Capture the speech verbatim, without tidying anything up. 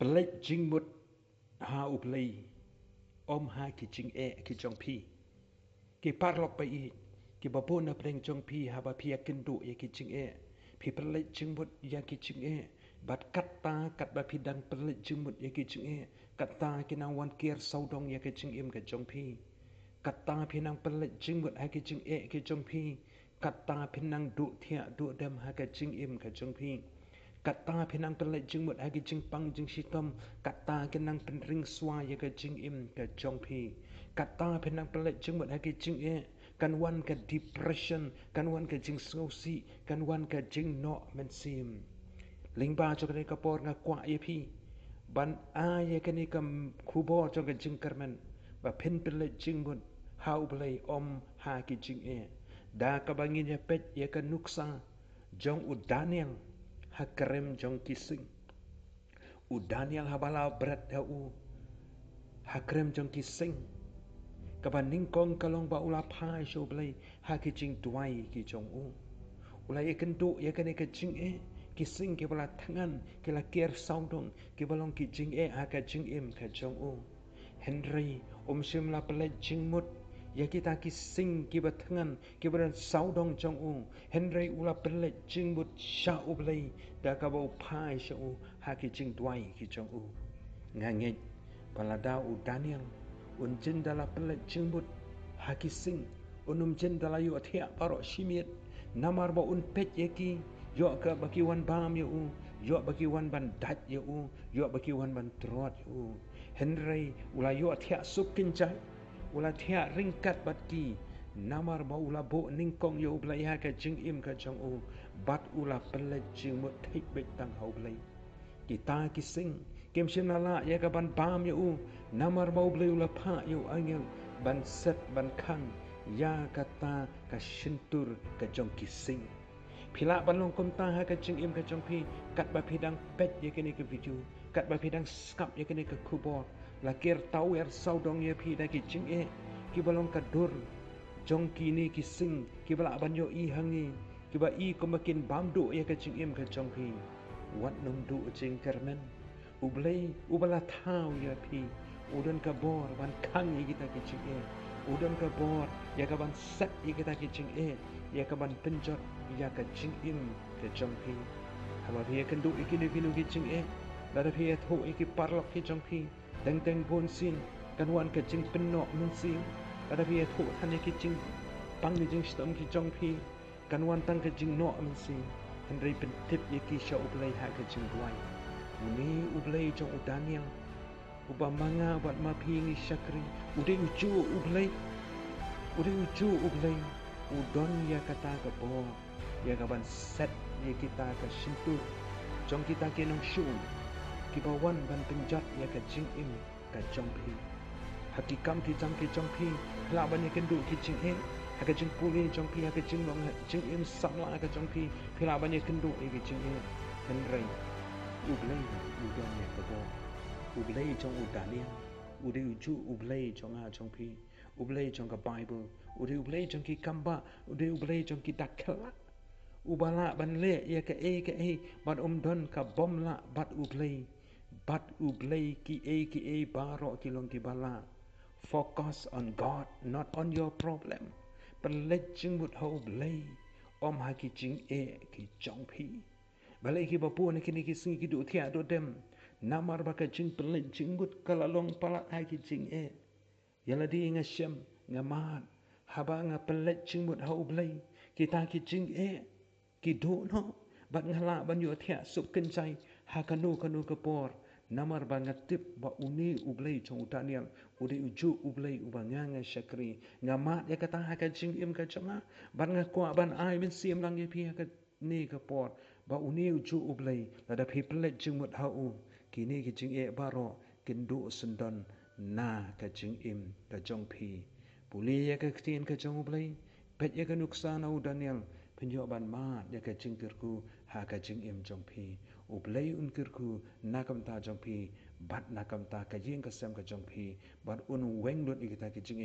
Pynleit jingmut ha U Blei, ym ha ki jingeh ki jong phi. Ki paralok ba ïeit, kiba bun na pdeng jong phi, haba phi ïakynduh ïa ki jingeh, phi pynleit jingmut ïa ki jingeh. Bad kata, katba phi dang pynleit jingmut ïa ki jingeh, kata ki nang wan ker sawdong ïa ka jingim ka jong phi. Kata phi nang pynleit jingmut ha ki jingeh ki jong phi. Kata phi nang duh thiah duh dem ha ka jingim ka jong phi. Kata phi nang pynleit jingmut ha ki jingpang jingshitom. Kata ki nang pynringsua ïa ka jingim ka jong phi. Kata phi nang pynleit jingmut ha ki jingeh. Kan wan ka depression, kan wan ka jingsngewsih, kan wan ka jingnoh mynsiem. Lyngba jong kane ka por nga kwah ïa phi ban ai ïa kane ka khubor jong ka jingkyrmen, ba phin pynleit jingmut ha U Blei, ym ha ki jingeh. Da kaba ngin ïa peit ïa ka nuksa jong u Daniel ha krem jong ki sing. U Daniel haba la bret ha u ha krem jong ki sing, kaba nyngkong ka long ba u la phai sha U Blei ha ki jingduwai ki jong u. U la ïakynduh ïa kane ka jingeh, ki sing kiba la thngan, ki la ker sawdong, kiba long ki jingeh ha ka jingim ka jong u. Hynrei um shym la pynleit jingmut ïa kita ki sing kiba thngan, kiba don sawdong jong u. Hynrei u la pynleit jingmut sha U Blei, da kaba u phai sha u ha ki jingduwai ki jong u. Nga ngeit ba lada u Daniel un jin da la pynleit jingmut ha ki sing, un ym jin da la ïohthiah baroh shi miet. Namar ba un peit ïa ki, ïoh ka ba ki wan bam ïa u, ïoh ba ki wan ban dait ïa u, ïoh ba ki wan ban trot ïa u. Hynrei u la ïohthiah suk kynjai, u la thiah ryngkat bad ki. Namar ba u la buh nyngkong ïa U Blei ha ka jingim ka jong u, bad u la pynleit jingmut thik beit tang ha U Blei. Kita ki sing kim shym la lah ïa ka ban bam ïa u. Namar ba U Blei u la phah ïa u angel ban set ban khang ïa kata ka shyntur ka jong ki sing. Phi lah ban long kumta ha ka jingim ka jong phi, katba phi dang peit ïa kane ka video, katba phi dang sngap ïa kane ka khubor. La ker tawiar sawdong ïa phi da ki jingeh kiba long ka dur jong kine ki sing, kiba lah ban ïohi ha ngi, kiba i kumba kin bam duh ïa ka jingim ka jong phi. Wat nym duh jingkyrmen. U Blei uba la thaw ïa phi, u don ka bor ban khang ïa kita ki jingeh. U don ka bor ïa ka ban set ïa kita ki jingeh, ïa ka ban pynjot ïa ka jingim ka jong phi. Haba phi ïakynduh ïa kino kino ki jingeh, lada phi ïathuh ïa ki paralok ki jong phi, teng teng bun sien kan wan ka jingpynnoh mynsiem. Lada phi ïathuh than ïa ki jingpang jingshitom ki jong phi, kan wan tang ka jingnoh mynsiem. Hynrei pyntip ïa ki sha U Blei ha ka jingduwai. Une U Blei jong u Daniel, uba ma nga bad ma phi ngi shakri, u dei ujuh U Blei. U dei ujuh U Blei. U don ïa kata ka bor, ïa ka ban set ïa kita ka shyntur jong kita ki nongshun, kiba wan ban pynjot ïa ka jingim ka jong phi. Ha ki kam ki jam ki jong phi, phi lah ban ïakynduh ki jingeh. Ha ka jingpule jong phi, ha ka jinglong jingim samla ka jong phi, phi lah ban ïakynduh ïa ki jingeh. Hynrei U Blei u don ïa ka bor. U Blei jong u Daniel u dei ujuh U Blei jong nga jong phi. U Blei jong ka Baibl u dei U Blei jong ki kambah, u dei U Blei jong ki dak khlak. Uba lah ban leh ïa kaei kaei, bad um don ka bym lah bad U Blei. Bad U Blei kiei kiei baroh ki long kiba lah. Focus on God, not on your problem. Pynleit jingmut ha U Blei, ym ha ki jingeh ki jong phi. Balei kiba bun ha kine ki sngi ki duh thiah duh dem? Namar ba ka jingpynleit jingmut ka la long palat ha ki jingeh. Ïa lade nga shem, nga mad, haba nga pynleit jingmut ha U Blei, kita ki jingeh ki duh noh, bad nga lah ban ïohthiah suk kynjai ha kano kano ka por. Namar ba nga tip ba une U Blei jong u Daniel u dei ujuh U Blei uba nga nga shakri. Nga mad ïa kata ha ka jingim ka jong nga, bad nga kwah ban ai mynsiem lang ïa phi ha ka ne ka por, ba une ujuh U Blei, lada phi pynleit jingmut ha u, kine ki jingeh baroh kin duh syndon na ka jingim ka jong phi. Pule ïa ka ktien ka jong U Blei, peit ïa ka nuksa na u Daniel, phin ïoh ban mad ïa ka jingkyrkhu ha ka jingim jong phi. U Blei un kyrkhu na ka bynta jong phi, bad na ka bynta ka ïing ka sem ka jong phi, bad un weng lut ïa kita ki jingeh